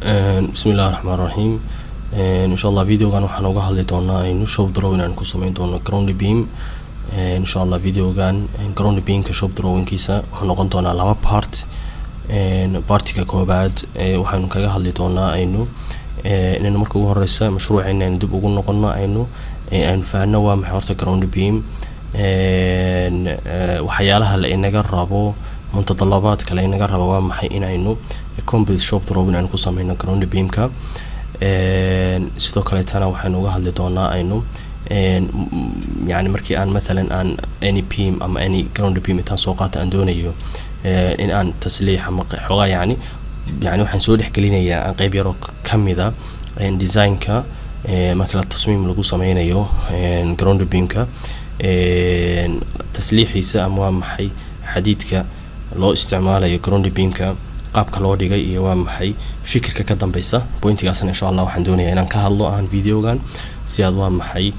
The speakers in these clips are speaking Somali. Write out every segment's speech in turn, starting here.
Bismillahi raxmaan raxiim. Insha Allah videogan waxaan uga hadli doonaa aynu shop drawing aan ku sameyn doono ground beam. Insha Allah videogan ground beamka shop drawingkiisa wuxuu noqon doonaa laba part. Partiga koobaad waxaynu kaga hadli doonaa aynu inaynu marka ugu horeysa mashruuceena aynu dib ugu noqono, aynu fahanno waa maxay horta ground beam, waxyaalaha la inaga rabo, mutadalabaadka la inaga rabo waa maxay inaynu complete shop drawing aynu ku sameyno ground beamka. Sidoo kaleetana waxaynu uga hadli doonaa aynu yani markii aan mathalan aan any beam ama any ground beam intaan soo qaato aan doonayo in aan tasliix ama xoogaa yani waxaan soo dhexgelinayaa aan qeyb yaroo kamida designka marka la tasmiim lagu sameynayo ground beamka, tasliixiisa ama waa maxay xadiidka loo isticmaalayo ground beamka, qaabka loo dhigay iyo waa maxay fikirka ka dambeysa. Pointigaasna insha Allah waxaan doonayaa inaan ka hadlo aan videogan, si aad waa maxay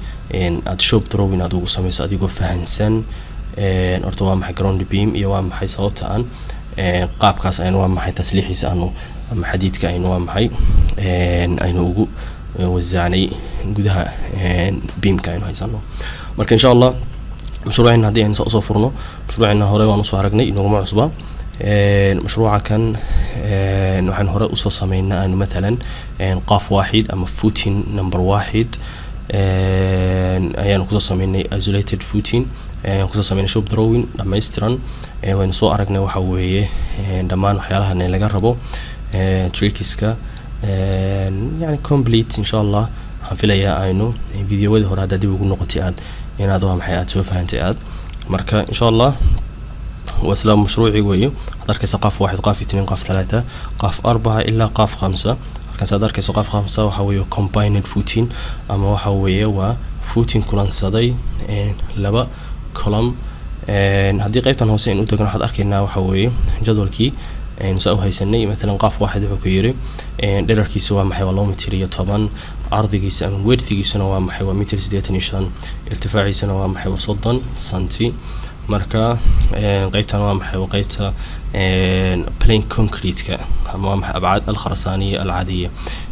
aad shop drawing aad ugu sameyso adigoo fahansan horta waa maxay ground beam iyo waa maxay sababta aan qaabkaas aynu waa maxay tasliixiisa aanu ama xadiidka aynu waa maxay aynu ugu wasaacnay gudaha beamka aynu haysano. Marka insha Allah mashruuceena haddii aynu usoo furno, mashruuceena hore waan usoo aragnay, inaguma cusba. Mashruuca kan waxaan hore usoo sameynaa aynu mathalan qaaf waaxid ama footing number waaxid ayaanu kusoo sameynay, isolated footing ayaan kusoo sameynay shop drawing dhammaystiran. Waynu soo aragnay waxa weeye dhammaan waxyaalahan laga rabo, trickiska, yani complete. Insha Allah waxaan filayaa aynu videowadii hore haddaa dib ugu noqotay aad inaad waa maxay aad soo fahantay aad. Marka insha Allah waa isla mashruucii weeye. Waxaad arkaysa قاف واحد، قاف اثنين، قاف ثلاثة، قاف أربعة ilaa قاف خمسة. Halkaas aad arkayso قاف خمسة waxa weeye combined footing ama waxa weeye waa footing kulansaday laba column. Haddii qaybtan hoose aynu u tagno, waxaad arkaynaa waxa weeye jadwalkii aynu saa u haysanay. Matalan قاف واحد wuxuu ku yiri dherarkiisa waa maxay? Waa 2 mitir iyo 10. Cardigiisa ama widthigiisuna waa maxay? Waa mitir 85. Irtifaaciisuna waa maxay? Waa 30 santi. Marka qaybtan waa maxay? Waa qaybta plain concrete-ka ama waa maxay أبعاد الخرسانية العادية,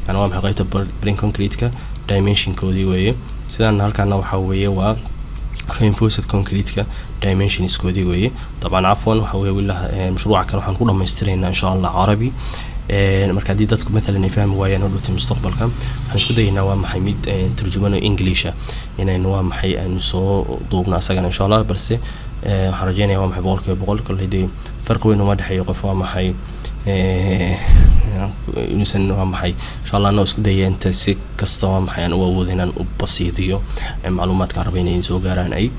yani waa maxay qaybta plain concrete-ka dimensionkoodii weeye. Sidaan halkaana waxa weeye waa reinforced concrete-ka dimensionskoodii weeye. طبعا عفوا, waxa weeye wilah mashruuca kan waxaan ku dhamaystiraynaa insha Allah Carabi. Marka haddii dadku mathalan ay fahmi waayaan hodhowta mustaqbalka, waxaan isku dayaynaa waa maxay mid turjumano Englisha inaynu waa maxay aynu soo duubno asagana insha Allah. Balse waxaan rajeynaya waa maxay 100% kolley dee farqi weyn uma dhexeeyo qof waa maxay inuusan waa maxay. Insha Allah anoo isku daya inta si kasta waa maxay aan u awoodo inaan u basiidiyo macluumaadka aan rabay inay soo gaaraan. Ay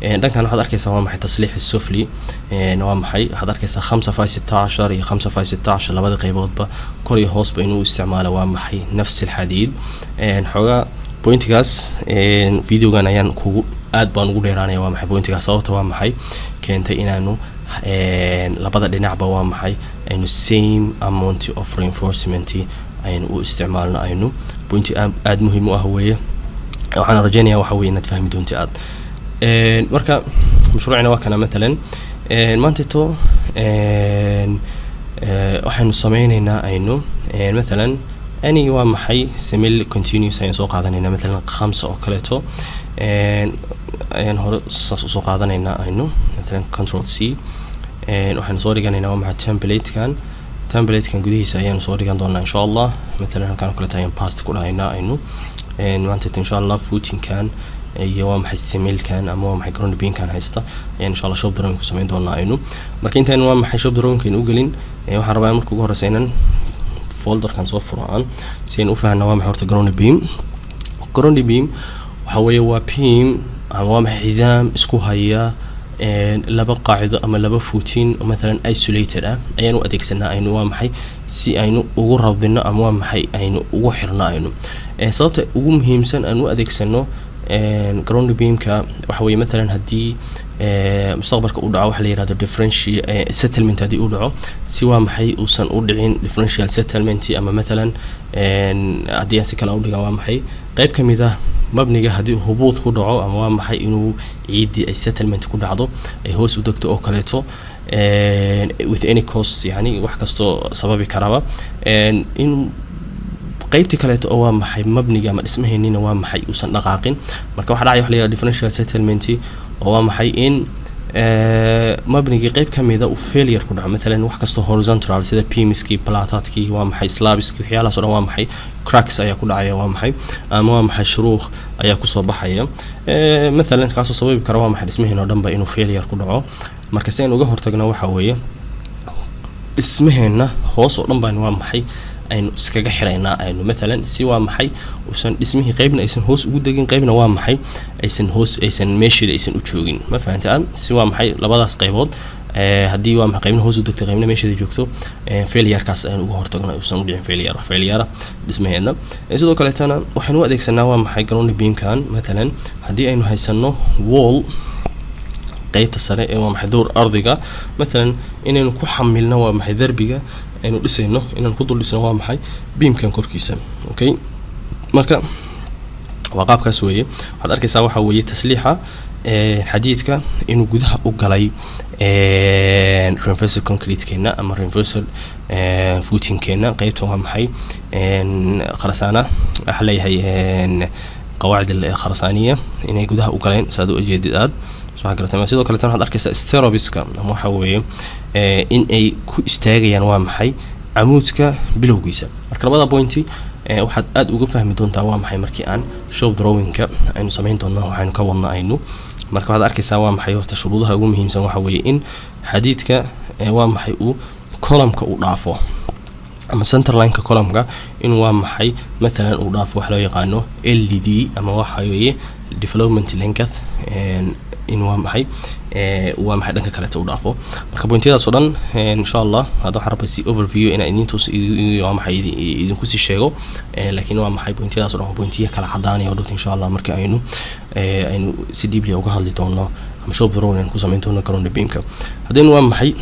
dhankan waxaad arkaysaa waa maxay تسليح السفلي. Waa maxay? Waxaad arkaysaa 5 في 16 iyo 5 في 16, labada qayboodba kor iyo hoosba inuu isticmaalo waa maxay نفس الحديد. Xoogaa pointigaas videogan ayaan kugu aad baan ugu dheeraanaya. Waa maxay pointigaas? Sababta waa maxay keentay inaanu labada dhinacba waa maxay aynu same amount of reinforcement aynu u isticmaalno? Aynu pointi aad muhiim u ah weeye. Waxaan rajeynaya waxa weye inaad fahmi doonti aad. Marka mashruucina waa kana. Matalan maantito waxaynu sameyneynaa aynu mathalan any waa maxay simil continuous ayaan soo qaadanaynaa, matalan khamsa oo kaleeto ayaan hore saas usoo qaadanaynaa aynu. Matalan Control C, waxaynu soo dhiganaynaa waa maxay templatekan. Templatekan gudihiisa ayaanu soo dhigan doonaa insha Allah. Matalan halkan oo kaleeto ayaan paste ku dhahaynaa aynu. Maanta insha Allah footingkan iyo waa maxay similkan ama waa maxay ground beamkan haysta ayaan insha Allah shop drawing ku samayn doonaa aynu. Marka intaan waa maxay shop drawing aynu u gelin, waxaan rabaa marka ugu horeysa inaan folderkan soo furo aan si aynu u fahanno waa maxay horta ground beam. Ground beam waxa weeye waa beam ama waa maxay xisaam isku haya laba qaacido ama laba footing oo mathalan isolated ah ayaan u adeegsanaa aynu waa maxay si aynu ugu rabdino ama waa maxay aynu ugu xirno aynu. Sababta ugu muhiimsan aan u adeegsano ground beamka waxa weeye mathalan haddii mustaqbalka uu dhaco waxa la yihahdo differential settlement, haddii uu dhaco, si waa maxay uusan u dhicin differential settlement, ama mathalan haddii aan si kale u dhiga, waa maxay qayb ka mid ah mabniga haddii hubuud ku dhaco ama waa maxay inuu ciiddii ay settlement ku dhacdo, ay hoos u degto oo kaleeto, with any cost, yani wax kastoo sababi karaba in Qaybtii kaleeto oo waa maxay mabniga ama dhismaheennina waa maxay uusan dhaqaaqin. Marka waxaa dhacaya wax la yidhaha differential settlement, oo waa maxay in mabnigii qayb ka mida uu failure ku dhaco. Mathalan wax kastoo horizontal, sida beamskii, plataadkii, waa maxay, slabskii, waxyaalahaas o dhan waa maxay cracks ayaa ku dhacaya, waa maxay, ama waa maxay shuruuq ayaa kusoo baxaya mathalan, kaasoo sababi kara waa maxay dhismaheen oo dhan ba inuu failure ku dhaco. Marka si aynu uga hortagno waxa weeye dhismaheenna hoos oo dhan baan waa maxay aynu iskaga xiraynaa, aynu mathalan si waa maxay uusan dhismihii qaybna aysan hoos ugu degin, qaybna waa maxay aysan hoos aysan meesheeda aysan u joogin. Ma fahantaa? Si waa maxay labadaas qaybood, haddii waa maxay qaybna hoos u degto, qaybna meesheeda joogto, failurekaas aynu uga hortagno, uusan u dhicin failure, wax failure dhismaheena. Sidoo kaleetana waxaynu u adeegsanaa waa maxay ground beamkan. Mathalan haddii aynu haysano wall qaybta sare ee waa maxay dowr ardiga, mathalan inaynu ku xamilno waa maxay derbiga aynu dhisayno, inaynu ku dul dhisno waa maxay beamkan korkiisa. Okay, marka waa qaabkaas weeye. Waxaad arkaysaa waxa weeye tasliixa xadiidka inuu gudaha u galay reinforced concrete-keena ama reinforced footing-keena. Qaybta waa maxay kharasaana waxaa leeyahay qawaacid kharasaaniya inay gudaha u galeen, saad u ujeedid aad soo garatay. Sidoo kale tan waxaad arkaysaa stirrupska ama waxa weeye in ay ku istaagayaan waa maxay camuudka bilowgiisa. Marka labada pointi waxaad aad uga fahmi doontaa waa maxay markii aan shop drawingka aynu samayn doono waxaynu ka wadno aynu. Marka waxaad arkaysaa waa maxay horta shuruudaha ugu muhiimsan waxa weeye in xadiidka waa maxay uu columnka uu dhaafo ama centerlineka columnka, in waa maxay mathalan uu dhaafo wax loo yaqaano LD, ama waxa weeye development length, in waa maxay waa maxay dhanka kaleeta u dhaafo. Marka pointyadaas oo dhan insha Allah hadda waxaan rabaa si overview inaan idin tus, waa maxay, idinku sii sheego, laakiin waa maxay pointyadaas oo dhan waa pointiya kala cadaanaya oo dhowta insha Allah marka aynu si deeply uga hadli doono ama shop drawing aynu ku samayn doono ground beamka. Haddaynu waa maxay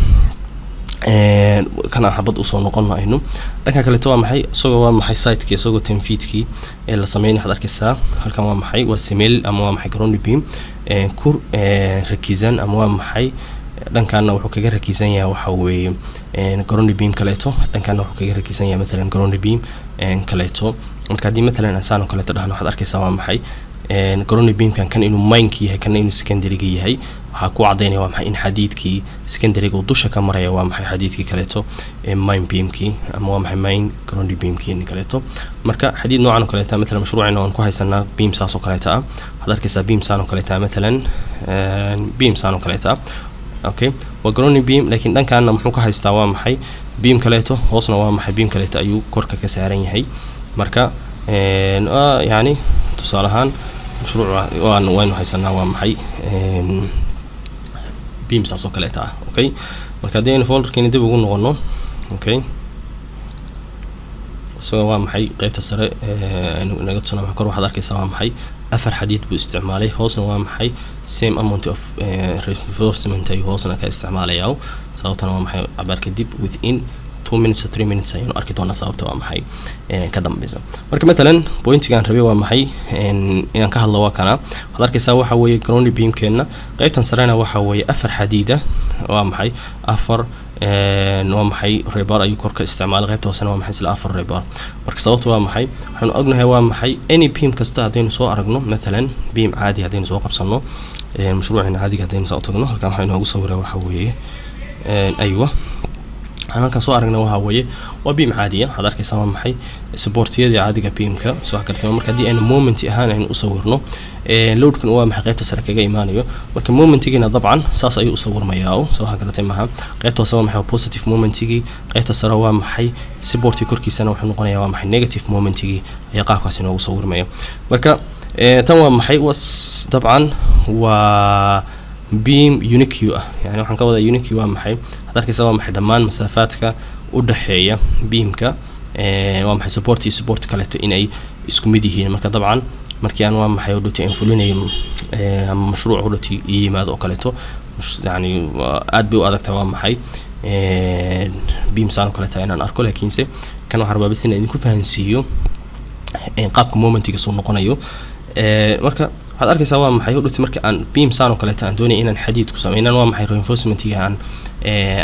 kan aan xabad usoo noqono, aynu dhanka kaleeto waa maxay isagoo waa maxay sitekii, isagoo 10 feetkii ee la sameynay, waxaad arkaysaa halkan waa maxay waa semel ama waa maxay ground beam ku rakisan, ama waa maxay dhankaana wuxuu kaga rakisan yahay waxa weeye ground beam kaleeto, dhankaana wuxuu kaga rakisan yahay mathalan ground beam kaleeto. Marka haddii mathalan asaan oo kaleeto dhahno, waxaad arkaysaa waa maxay ground beamkan kan inuu mainka yahay, kana inuu secondaryga yahay. Waxaa ku cadaynaya waa maxay in xadiidkii secondaryga uu dusha ka maraya waa maxay xadiidkii kaleeto ee main beamkii ama waa maxay main ground beamkii kaleeto. Marka xadiid noocan oo kaleeta mathalan mashruucina waan ku haysanaa beam saas oo kaleeta ah. Waxaad arkaysaa beam saan oo kaleeta, mathalan beam saan oo kaleeta ah. Okay, waa ground beam, laakiin dhankaana muxuu ka haystaa waa maxay beam kaleeto, hoosna waa maxay beam kaleeto ayuu korka ka saaran yahay. Marka yani tusaale ahaan mashruuc waan waynu haysanaa waa maxay beam saas oo kaleeta ah. Okay, marka haddii aynu folderkeeni dib ugu noqono, okay, isagoo waa maxay qeybta sare aynu inaga tusana kor, waxaad arkaysaa waa maxay afar xadiid buu isticmaalay, hoosna waa maxay same amount of reinforcement ayuu hoosna ka isticmaalayaa. Sababtana waa maxay cabaar kadib, within 2 minutes or 3 minutes ayaynu arki doonaa sababta waa maxay ka dambeysa. Marka mathalan pointigaan rabay waa maxay inaan ka hadlo waa kana. Waxaad arkaysaa waxa weeye ground beamkeena qeybtan sarena waxa weeye afar xadiida, waa maxay afar waa maxay rebar ayuu kor ka isticmaalay, qaybta hoosena waa maxay isla afar rebar. Marka sababta waa maxay waxaynu ognahay waa maxay any beam kasta haddaynu soo aragno, mathalan beam caadi haddaynu soo qabsano, mashruucina caadiga haddaynu soo tagno, halkan waxaa inoogu sawira waxa weeye, aywa, waxaan halkan soo aragnay waxa weeye waa beam caadiya. Waxaad arkaysaa waa maxay supportiyadii caadiga beamka soo kartay. Marka haddii aynu moment ahaan aynu u sawirno loadkan waa maxay qaybta sare kaga imaanayo, marka momentigiina dabcan saas ayuu u sawirmayaa. Soo waxa garatay maaha? Qaybta hoose waa maxay positive momentigii, qaybta sare waa maxay supportii korkiisana wuxuu noqonayaa waa maxay negative momentigii ayaa qaabkaas inoogu sawirmaya. Marka tan waa maxay was dabcan waa beam unique ah, yani waxaan ka wadaa unique waa maxay waxaad arkaysaa waa maxay dhammaan masaafaadka u dhaxeeya beamka waa maxay support iyo support kaleeto inay isku mid yihiin. Marka dabcan markii aan waa maxay udhati aan fulinayo ama mashruuc udhati ii yimaado oo kaleeto, yani aad bay u adagtahay waa maxay beam saan oo kaleeta inaan arko, laakiinse kan waxaan rabaa bas inaan idinku fahansiiyo qaabka momentiga soo noqonayo. Marka waxaad arkaysaa waa maxay udhati marka aan beam saan oo kaleeta aan doonaya inaan xadiid ku sameynaan waa maxay reinforcementiga aan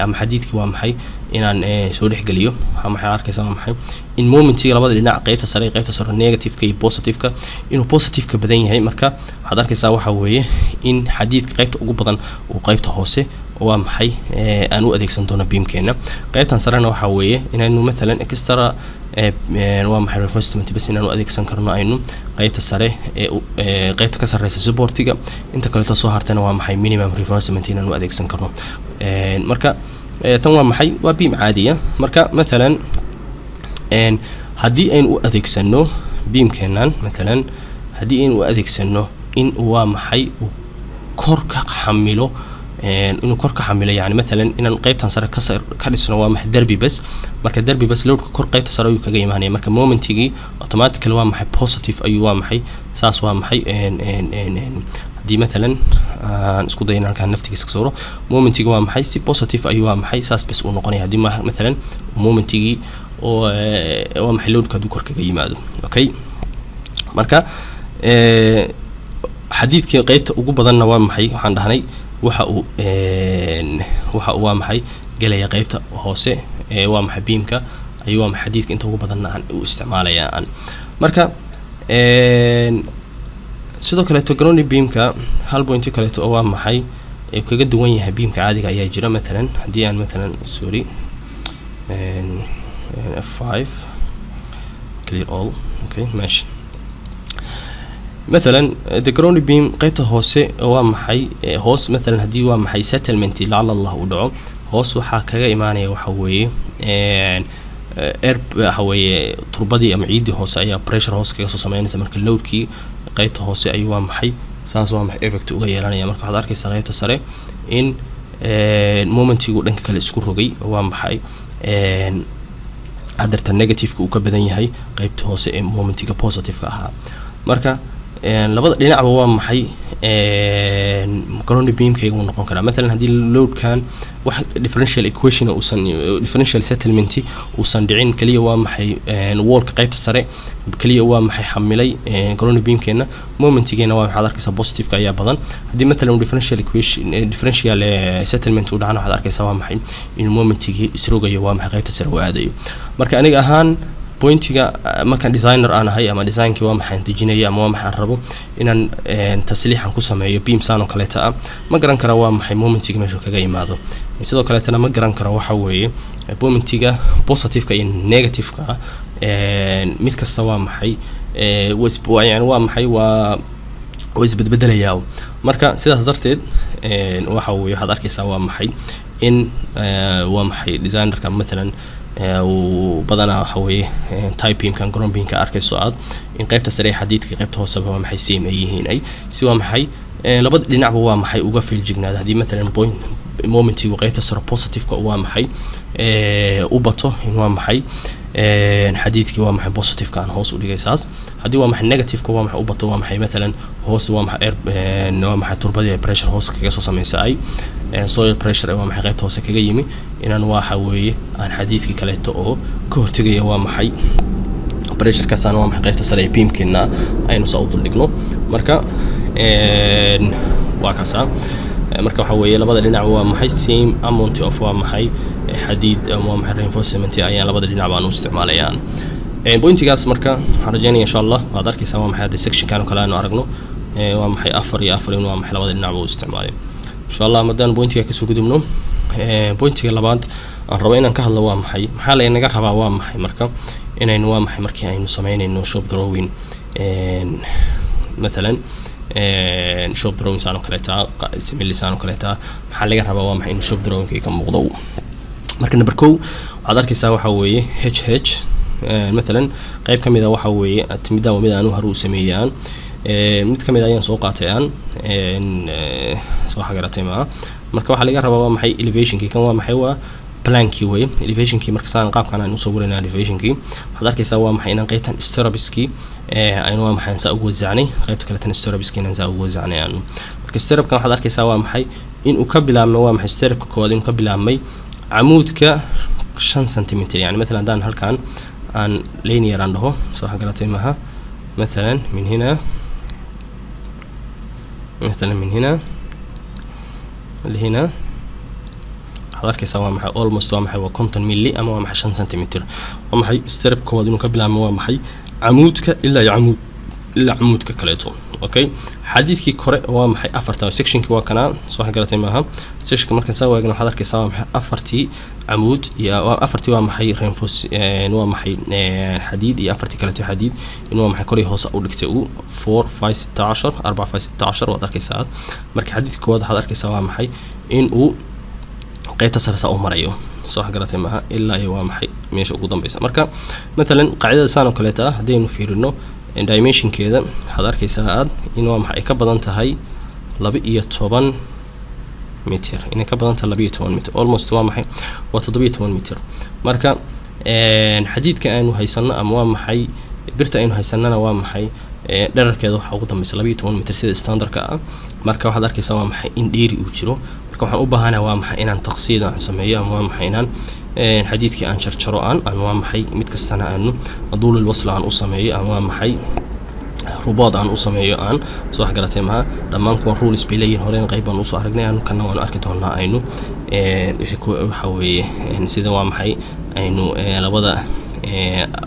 ama xadiidki waa maxay Inaan soo dhexgeliyo maxay arkaysaa? Waa maxay in momentiga labada dhinac, qeybta sare iyo qeybta sare, negativeka iyo positiveka, inuu positiveka badan yahay. Marka waxaad arkaysaa waxa weeye in xadiidka qeybta ugu badan uu qeybta hoose, waa maxay, aan u adeegsan doono beamkeena. Qeybtan sarena waxa weeye inaynu mathalan extra, waa maxay, reinforcement bas inaan u adeegsan karno aynu qeybta sare ee qeybta ka sarreysa supportiga. Inta kaleeto soo hartana, waa maxay, minimum reinforcement inaan u adeegsan karno. Marka tan waa maxay? Waa beam caadiya. Marka mathalan haddii aynu u adeegsano beamkeenan, mathalan haddii aynu u adeegsano in, waa maxay, uu kor ka xamilo, inuu kor ka xamilo, yani mathalan inaan qeybtan sare ka dhisno, waa maxay, derbi bes. Marka derbi bes, loadka kor qeybta sare ayuu kaga imaanaya. Marka momentigii automatically, waa maxay, positive ayuu, waa maxay, saas, waa maxay, haddii mathalan aan isku dayo in halkaan naftigiisa ka sawiro, momentiga, waa maxay, si positive ayuu, waa maxay, saas bes uu noqonaya haddii mathalan momentigii oo, waa maxay, loadka hadduu kor kaga yimaado. Okay, marka xadiidkii qeybta ugu badanna, waa maxay, waxaan dhahnay waxa uu, waa maxay, gelaya qeybta hoose ee, waa maxay, beamka ayuu, waa maxay, xadiidka inta ugu badanna aan u isticmaalaya aan. Marka sidoo kaleeto ground beamka hal point kaleeto oo, waa maxay, uu kaga duwan yahay beamka caadiga ayaa jira. Mathalan haddii aan mathalan, sorry, F5, clear all. Okay, ماشي. مثلا the ground beam qaybta hoose, waa maxay, hoos mathalan haddii, waa maxay, settlement lacala Allah uu dhaco, hoos waxaa kaga imaanaya waxa weeye air, waxa weeye turbadii ama ciiddii hoose ayaa pressure hoose kaga soo sameynaysa. Marka loadkii qaybta hoose ayuu, waa maxay, saas, waa maxay, effect uga yeelanaya. Marka waxaad arkaysaa qaybta sare in momentigu dhanka kale isku rogay, waa maxay, hadeerta negativeka uu ka badan yahay qaybta hoose ee momentiga positiveka ahaa. Marka labada dhinacba, waa maxay, ground beamkayga uu noqon karaa. Mathalan haddii loadkan wax differential equation uusan, differential settlement uusan dhicin, kaliya, waa maxay, wallka qaybta sare kaliya, waa maxay, xamilay ground beamkeena, momentigeena, waa maxaad arkaysaa positiveka ayaa badan. Haddii mathalan differential equation, differential settlement uu dhacana, waxaad arkaysaa, waa maxay, inuu momentigii isrogayo, waa maxay, qaybta sare uu aadayo. Marka aniga ahaan pointiga markaan designer aan ahay ama designkii, waa maxaan, dejinaya ama, waa maxaan, rabo inaan tasliixan ku sameeyo beam saan oo kaleeta ah, ma garan kara, waa maxay, momentiga meeshu kaga imaado. Sidoo kaleetana ma garan karo waxa weeye momentiga positiveka iyo negativeka mid kasta, waa maxay, yani waa maxay, waa isbedbedelayaa. Marka sidaas darteed waxa weye waxaad arkaysaa, waa maxay, in, waa maxay, designerka mathalan uu badanaa waxa weeye type beamkan, ground beamka arkayso aad in qaybta sare ee xadiidka, qaybta hooseba, waa maxay, same ay yihiin, ay si, waa maxay, labada dhinacba, waa maxay, uga feeljignaada. Haddii mathalan point momentigu qaybta sare positiveka, waa maxay, u bato, in, waa maxay, xadiidkii, waa maxay, positiveka aan hoos u dhigay saas. Haddii, waa maxay, negativeka, waa maxay, u bato, waa maxay, mathalan hoos, waa maxay, air, waa maxay, turbadii pressure hoos kaga soo sameysa ay soil pressure, waa maxay, qaybta hoose kaga yimi, inaan waxa weeye aan xadiidkii kaleeto oo ka hortegaya, waa maxay, pressurekaasaan, waa maxay, qaybta sare ee beamkeena aynu saa u duldhigno. Marka waa kaasaa. Marka waxa weeye labada dhinac, waa maxay, same amount of, waa maxay, xadiid, waa maxay, reinforcement ayaan labada dhinac baan u isticmaalayaan pointigaas. Marka waxaan rajeynaya insha Allah waad arkaysaa, waa maxay, hadda sectionkan oo kale aanu aragno, waa maxay, afar iyo afar in, waa maxay, labada dhinac buu isticmaalay. Insha Allah haddaan pointiga kasoo gudubno, pointiga labaad aan rabo inaan ka hadlo, waa maxay, maxaa la inaga rabaa, waa maxay, marka inaynu, waa maxay, markii aynu sameynayno shop drawing, mathalan shop drawing saan oo kaleeta, similisaan oo kaleeta, maxaa laga rabaa, waa maxay, inuu shop drawingka ka muuqdo? Marka number kow waxaad arkaysaa waxa weeye h mathalan qayb ka mid a waxa weeye midaan waa mid aan hore u sameeyey, aan mid ka mid ayaan soo qaatay, aan soo xagaratay maa. Marka waxaa laga rabaa, waa maxay, elevationkii. Kan, waa maxay, waa plankii wey elevationkii. Marka saan qaabkan aan usoo warinaa elevationkii, waxaad arkaysaa, waa maxay, inaan qaybtan stirrupskii aynu, waa maxay, saa ugu wasacnay, qaybta kaletan stirrupskii inaan saa ugu wasacnay aanu. Marka stirrupkan waxaad arkaysaa, waa maxay, inuu ka bilaabmay, waa maxay, stirrupka koowaad inuu ka bilaabmay camuudka 5 centimeter. Yani mathalan haddaan halkan aan linear aan dhaho, soo xagaratay maaha, mathalan min hina, mathalan min hina lihina, waxaad arkaysaa waa maxay Waxaad arkaysaa waa maxay, almost waa maxay, waa 50 milli ama waa maxay 5 centimeter. Waa maxay stirrup koowaad inuu ka bilaabmo waa maxay camuudka ilaa iyo camuud ilaa camuudka kaleeto. Okay, xadiidkii kore waa maxay afarta sectionkii waa kanaa. Soo wax garatay maaha? Sectionka markaan saa waagna, waxaad arkaysaa waa maxay afartii camuud iyo afartii waa maxay reinforce, waa maxay xadiid iyo afartii kaleeto xadiid in waa maxay kor iyo hoose u dhigtay uu 4 5 16 4 5 16, waad arkaysaa. Marka xadiidka koowaad waxaad arkaysaa waa maxay in uu qaybta sare saa u marayo. Soo wax garatay maaha? Ilaa iyo waa maxay meesha ugu dambeysa. Marka mathalan qaacidada saan oo kaleeta ah haddaynu fiirino dimensionkeeda, waxaad arkaysaa aad in waa maxay ay ka badan tahay 12 mitir, inay ka badan tahay 12 mitir, almost waa maxay waa 17 mitir. Marka xadiidka aynu haysano ama waa maxay birta aynu haysanana waa maxay dherarkeeda waxaa ugu dambeysa 12 mitir sida standardka ah. Marka waxaad arkaysaa waa maxay in dheeri uu jiro. Marka waxaan u baahanahay waa maxay inaan taqsiid aan sameeyo ama waa maxay inaan xadiidkii aan jarjaro aan waa maxay mid kastana aanu duulil wasla aan u sameeyo ama waa maxay rubood aan u sameeyo aan. Soo wax garatay maha? Dhammaan kuwan rules bay leeyihin. Horeen qayb baan usoo aragnay aanu, kana waanu arki doonaa aynu waxa weeye sida waa maxay aynu labada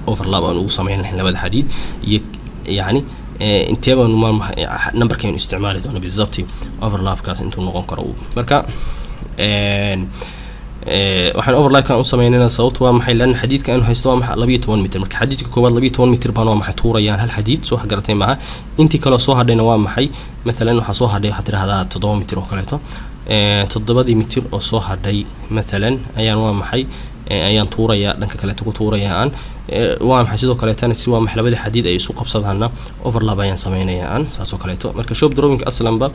overlap aan ugu sameyn lahayn labada xadiid iyo yacni intee baanu ma numberka aynu isticmaali doono bizabti overlapkaas intuu noqon karo. Marka waxaan overlapkan u sameynayna sababtu waa maxay? Lan xadiidka aanu haysto waa maxay 12 mitir. Marka xadiidka koowaad 12 mitir baan waa maxay tuurayaan hal xadiid. Soo wax garatay maaha? Intii kaloo soo hadhayna waa maxay, mathalan waxaa soo hadhay waxaad tidhahdaa 7 mitir oo kaleeto. 7-dii mitir oo soo hadhay mathalan ayaan waa maxay ayaan tuurayaa, dhanka kaleeto ku tuurayaa aan waa maxay. Sidoo kaleetana si waa maxay labada xadiid ay isu qabsadaana overlap ayaan sameynayaa aan saas oo kaleeto. Marka shop drawing aslanba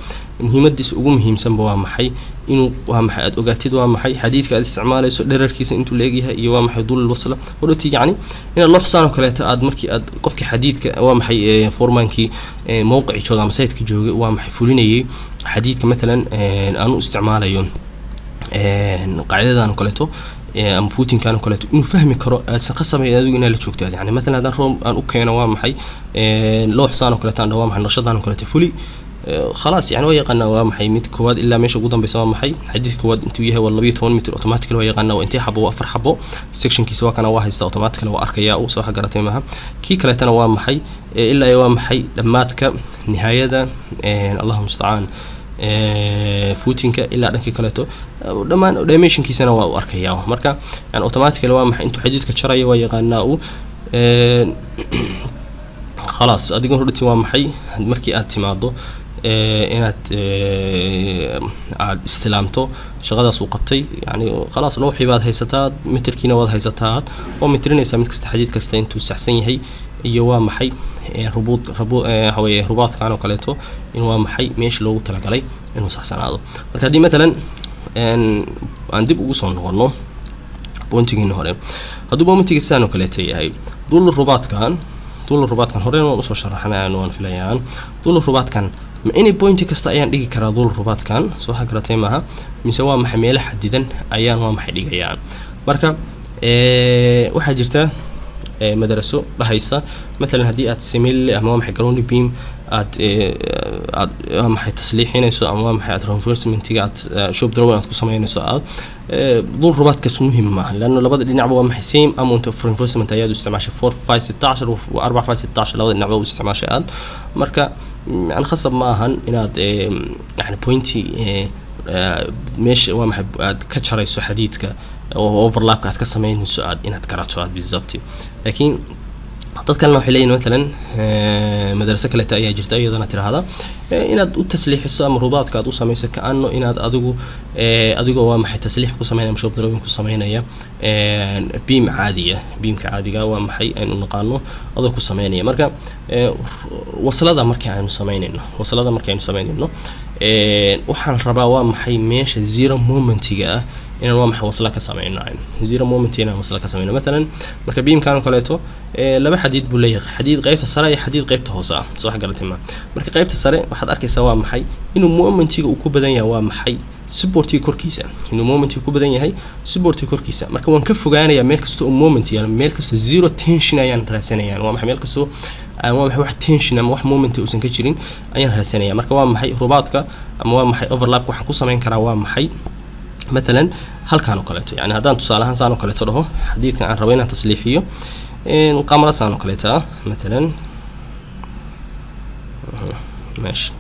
muhiimadiisa ugu muhiimsanba waa maxay inuu waa maxay aad ogaatid waa maxay xadiidka aad isticmaalayso dherarkiisa intuu leegyahay iyo waa maxay dulul wasla hodhoti, yacni inaad looxsaan oo kaleeto aad markii aad qofkii xadiidka waa maxay foormaankii mowqicii jooga ama sayidka joogay waa maxay fulinayay xadiidka mathalan aan u isticmaalayo qaacidadan oo kaleeto ama footingkan oo kaleeto inuu fahmi karo, aadsan qasabay adigu inaad la joogto. Yani mathalan haddaan roob aan u keeno waa maxay looxsaan oo kaleeto aan dhaho waa maxay naqshadan oo kaleeto fuli, khalaas, yani waa yaqaanaa waa maxay mid koowaad ilaa meesha ugu dambeysa waa maxay xadiidka koowaad intuu yahay waa 12 mitir, automatically waa yaqaanaa waa intee xabo, waa afar xabo. Sectionkiisa waa kana, waa haysta, automatically waa arkayaa uu. Soo garatay maaha? Kii kaleetana waa maxay ilaa waa maxay dhammaadka nihaayada, Allahu mustacaan, footingka ilaa dhankii kaleeto dhammaan dimensionkiisana waa u arkayaa. Marka yani automatically waa maxay intuu xadiidka jaraya waa yaqaanaa uu. Khalaas, adiga hodhati waa maxay markii aad timaado inaad aad istilaamto shaqadaas uu qabtay, yani khalaas looxii baad haysataa, mitirkiina waad haysataa, waa mitrinaysaa mid kasta, xadiid kasta intuu saxsan yahay iyo waa maxay rubuud rabu waxa weeye rubaadkan oo kaleeto in waa maxay meeshii loogu talagalay inuu saxsanaado. Marka haddii mathalan aan dib ugu soo noqono pointigiina hore, hadduu pointiga sidaan oo kaleeto yahay, dul rubaadkan, dul rubaadkan horena waan usoo sharaxnay aan waan filayaan. Dul rubaadkan ma any point kasta ayaan dhigi karaa dul rubaadkan? Soo waxa garatay maaha? Mise waa maxay meelo xadidan ayaan waa maxay dhigayaan? Marka waxaa jirta madaraso dhahaysa mathalan haddii aad simil ama waa maxay ground beam aad waa maxay tasliixinayso ama waa maxay aad reinforcementiga aad shop drawing aad ku sameynayso, aad dul rubaadkaas muhim maaha, لأنه labada dhinacba waa maxay same amount of reinforcement ayaad u isticmaashay, 4 5 16 4 5 16 labada dhinacba u isticmaashay aad. Marka yani khasab ma ahan inaad yani pointi meesha waa maxay aad ka jarayso xadiidka oo overlapka aad ka sameynayso aad inaad garato aad bizabti. Laakiin dad kalena waxay leeyihin mathalan madraso kaleeta ayaa jirta iyadana tiraahda inaad u tasliixiso ama rubaadka aad u samayso kaano inaad adigu adigoo waa maxay tasliix ku sameynaya ama shop drawing ku sameynaya beam caadiya, beamka caadiga waa maxay aynu naqaano adoo ku sameynaya. Marka waslada markii aynu sameynayno, waslada markii aynu sameynayno, waxaan rabaa waa maxay meesha zero momentiga ah inaan waa maxay wasla ka sameyno, zero moment inaan wasla ka sameyno. Mathalan marka beamkan oo kaleeto laba xadiid buu leeyahay, xadiid qaybta sare iyo xadiid qaybta hoose ah. Soo wax garatay ma? Marka qaybta sare waxaad arkaysaa waa maxay inuu momentiga uu ku badan yahay waa maxay supportiga korkiisa, inuu momentiga ku badan yahay supportiga korkiisa. Marka waan ka fogaanayaa meel kasta oo moment yaalo, meel kasta zero tension ayaan raadsanayaan, waa maxay meel kastoo waa maxay wax tension ama wax moment uusan ka jirin ayaan raadsanaya. Marka waa maxay rubaadka ama waa maxay overlapka waxaan ku sameyn karaa waa maxay Mathalan halkaan oo kaleeto, yani haddaan tusaale ahaan saan oo kaleeto dhaho, xadiidkan aan rabo inaan tasliixiyo qamra saan oo kaleeto ah mathalan, ماشي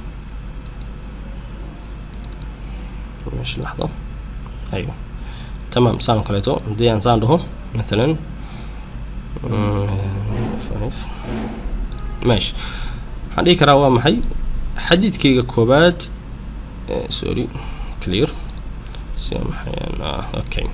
ماشي، لحظة، أيوه تمام، saan oo kaleeto haddii aan saan dhaho mathalan 5, ماشي, waxaan dhihi karaa waa maxay xadiidkayga koobaad, sorry, clear si maxay, okay,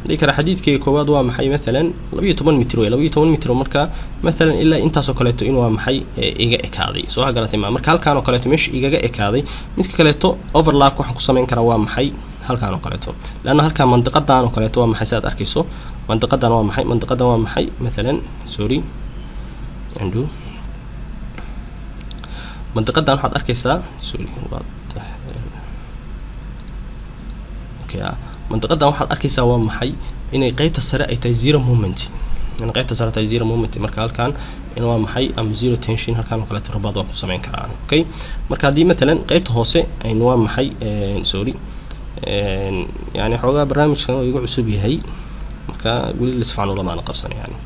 dhihi karaa xadiidkayga koowaad waa maxay mathalan 12 mitir wey, 12 mitir. Marka mathalan ilaa intaasoo kaleeto in waa maxay iga ekaaday, soo waxa garatay ma? Marka halkaan oo kaleeto meesha igaga ekaaday, midka kaleeto overlapka waxaan ku samayn karaa waa maxay halkaan oo kaleeto, leanna halkaan mandiqadan oo kaleeto waa maxay, si aad arkayso mandiqadan waa maxay, mandiqadan waa maxay mathalan, sorry, undo, mandiqadan waxaad arkaysaa, sorry, waa okay, mandiqadan waxaad arkaysaa waa maxay inay qeybta sare ay tahay zero moment, in qaybta sare tahay zero moment. Marka halkan in waa maxay ama zero tension, halkan oo kaleeto rabaad waan ku samayn karaa. Okay, marka haddii matalan qaybta hoose aynu waa maxay, sorry, yani xoogaa barnaamijkan oo igu cusub yahay, marka weli la si fiican ulamaana qabsan yani.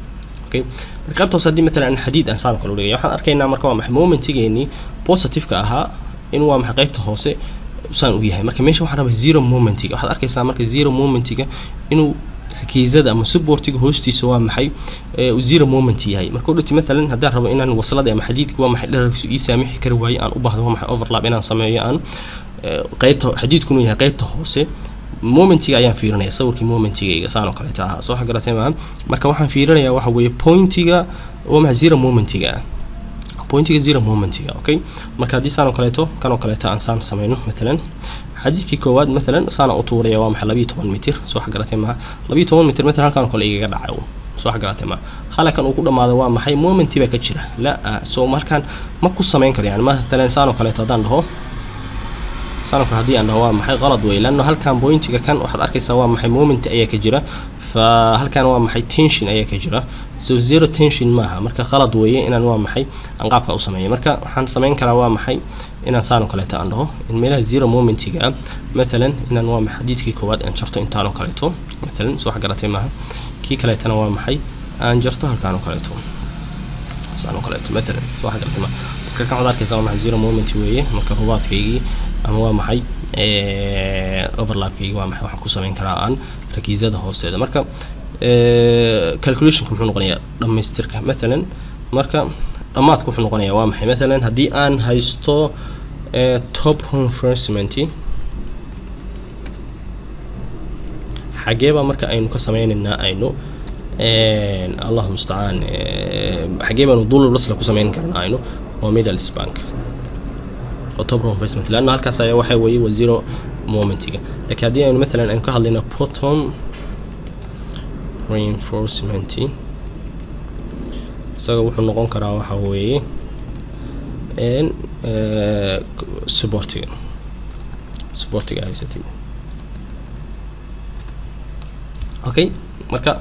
Okay, marka qaybta hoose haddii matalan xadiid aan saan kale udhigaya, waxaan arkaynaa marka waa maxay momentigeenii positive-ka ahaa in waa maxay qaybta hoose saan u yahay. Marka meesha waxaan rabaa zero momentiga, waxaad arkaysaa marka zero momentiga inuu rakiisada ama supportiga hoostiisa waa maxay uu zero moment yahay. Marka udhati mathalan haddaan rabo inaan waslada ama xadiidka waa maxay dherarkiisu ii saamixi kari waayo, aan u baahdo waa maxay overlap inaan sameeyo, aan qaybta xadiidku inuu yahay qaybta hoose, momentiga ayaan fiirinaya, sawirkii momentigayga saan oo kaleeta ahaa, soo waxa garatay maaha? Marka waxaan fiirinayaa waxa weeye pointiga waa maxay zero momentiga ah, pointiga zero momentiga. Okay, marka haddii saan oo kaleeto kan oo kaleeto aan saan sameyno, mathalan xadiidkii koowaad mathalan saana u tuuraya waa maxay 12 mitir, soo waxa garatay maaha? 12 mitir mathalan halkan oo kale igaga dhacayo, soo waxa garatay maaha? Halkan uu ku dhamaado waa maxay momenti baa ka jira la so markaan ma ku samayn karo. Yani mathalan saan oo kaleeto haddaan dhaho, saan oo kale haddii aan dhaho waa maxay qalad wey, lanno halkan pointiga kan waxaad arkaysaa waa maxay moment ayaa ka jira, fa halkan waa maxay tension ayaa ka jira, so zero tension maaha. Marka qalad weeye inaan waa maxay aan qaabka u sameeyo. Marka waxaan samayn karaa waa maxay inaan saan oo kaleeto aan dhaho in meelaha zero momentiga ah mathalan inaan waa maxay xadiidkii koowaad aan jarto intaan oo kaleeto mathalan, soo wax garatay maaha? Kii kaleetana waa maxay aan jarto halkaan oo kaleeto saan oo kaleeto mathalan, soo wax garatay maaha? Marka kan waxaad arkaysaa waa maxay zero moment weeye. Marka rubaadkaygii ama waa maxay overlapkaygii waa maxay waxaan ku samayn karaa aan rakiisada hoosteeda. Marka calculationka muxuu noqonayaa dhamaystirka mathalan? Marka dhammaadka wuxuu noqonayaa waa maxay mathalan haddii aan haysto top reinforcement, xagee baa marka aynu ka sameynaynaa aynu, allah mustacaan, xagee baanu dulul lasla ku sameyn karnaa aynu? Waa middle bank oo top reinforcement, lanna halkaas ayaa waxa weeye waa zero momentiga. Laakiin haddii aynu mathalan aynu ka hadlayno bottom reinforcement, isaga wuxuu noqon karaa waxa weeye supportiga, supportiga haysatid. Okay, marka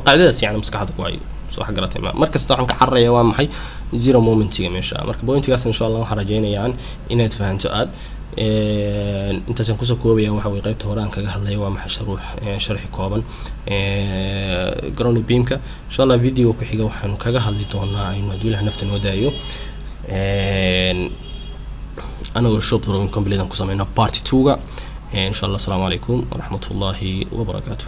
qaacidadaas yani maskaxda ku hayo, soo wax garatay ma? Mar kasta waxaan ka cararaya waa maxay zero momentiga meesha. Marka pointigaas insha Allah waxaan rajaynayaa inaad fahanto. Aad intaasaan kusoo koobaya waxa weye qaybta hore aan kaga hadlaya waa maxay sharuux sharxi kooban ground beamka. Insha Allah video ku xiga waxaanu kaga hadli doonaa aynu hadduu Ilaah nafta noo daayo anagoo shop drawing complete aan ku sameyno part 2-ga insha Allah. Asalaamu calaykum waraxmatullaahi wabarakaatu.